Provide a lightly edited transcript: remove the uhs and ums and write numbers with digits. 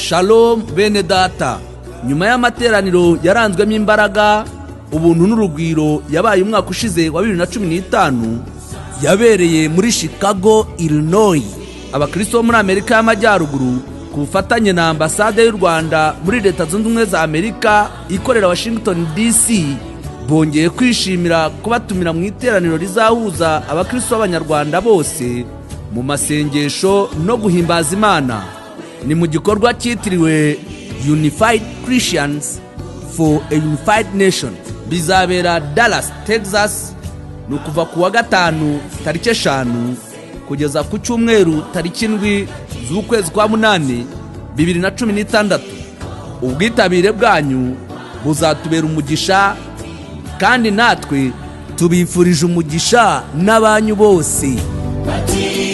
Shalom bene data. Nyuma y'amateraniro yaranzwemo imbaraga, ubuntu n'urugwiro yabaye umwaka ushize wa 2015, yabereye muri Chicago, Illinois, abakristo bo muri Amerika y'Amajyaruguru ku bufatanye na Ambasade y'u Rwanda muri Leta Zunze Ubumwe za Amerika ikorera Washington DC bongeye kwishimira kubatumira mu iteraniro rizahuza abakristo b'Abanyarwanda bose mu masengesho no guhimbaza Imana. Ni mu gikorwa cyitiriwe Unified Christians for a Unified Nation. Bizabera Dallas, Texas. Ni ukuva ku wa gatanu tariki 5 kugeza ku cyumweru tariki 7 z'ukwezi kwa munani 2016. Ubwitabire bwanyu buzatubera umugisha, kandi natwe tubifurije umugisha n'abanyu bose. Bati